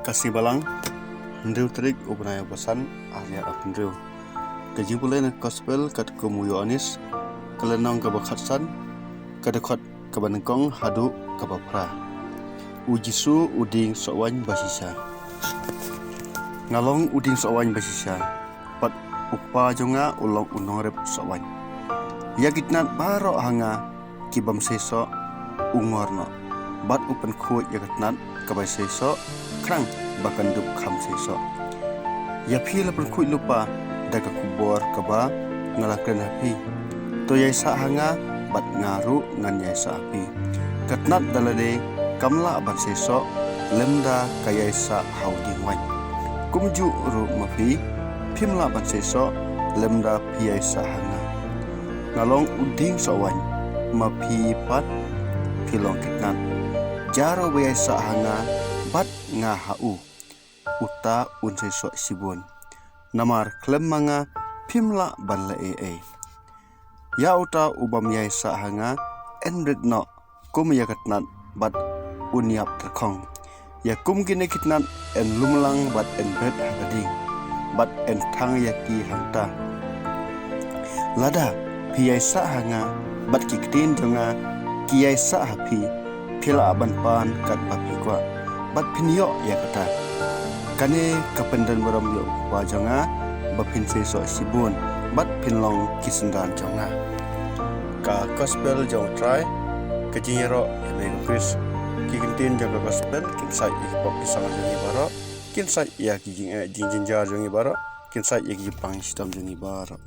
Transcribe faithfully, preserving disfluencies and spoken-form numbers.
Ka Sngi Balang, hynriew tarik u bnai ba san, ar hajar arphew hynriew. Ka jingpule na Gospel katkum u Ïoannis, ka lynnong kaba khatsan, ka dkhot kaba nyngkong haduh kaba phra. U Jisu u dieng soh waiñ ba shisha. Nga long u dieng soh waiñ ba shisha, bad u Kpa jong nga u long u nongrep soh waiñ. Ïa ki tnat baroh ha nga ki bym sei soh u ngor noh, bad u pynkhuid ïa ka tnat kaba sei soh khnang ba kan dup kham sei soh. Ïa phi la pynkhuid lypa da ka khubor kaba nga la kren ha phi. To ïaisah ha nga, bad nga ruh ngan ïaisah ha phi. Ka tnat da lade kam lah ban sei soh lymda ka ïaisah ha u dieng waiñ. Kumjuh ruh ma phi, phim lah ban sei soh lymda phi ïaisah ha nga. Nga long u dieng soh waiñ, ma phi pat phi long ki tnat. Jar uba ïaisah ha nga bad nga ha u, uta un sei soh shibun. Namar khlem ma nga phim lah ban leh ei ei. Ïa uta u bym ïaisah ha nga, yn bret noh kum ïa ka tnat bad un ïap tyrkhong. Ïa kum kine ki tnat yn lum lang bad yn bret ha ka dieng, bad yn thang ïa ki hangta. Lada phi ïaisah ha nga bad ki ktien jong nga ki ïaisah ha phi, phi lah ban pan katba phi kwah, bad phin ïoh ïa kata. Kane ka pyndon burom ïa u Kpa jong nga, ba phin sei soh shibun bad phin long ki synran jong nga. Ka Gospel jong u Trai, ka jingïaroh ïa me ko Khrist. Ki kyntien jong ka Gospel kin sait ïa ki pop ki seng jong ngi baroh, kin sait ïa ki jing, eh, jingjynjar jong ngi baroh, kin sait ïa ki jingpang shitom jong ngi baroh.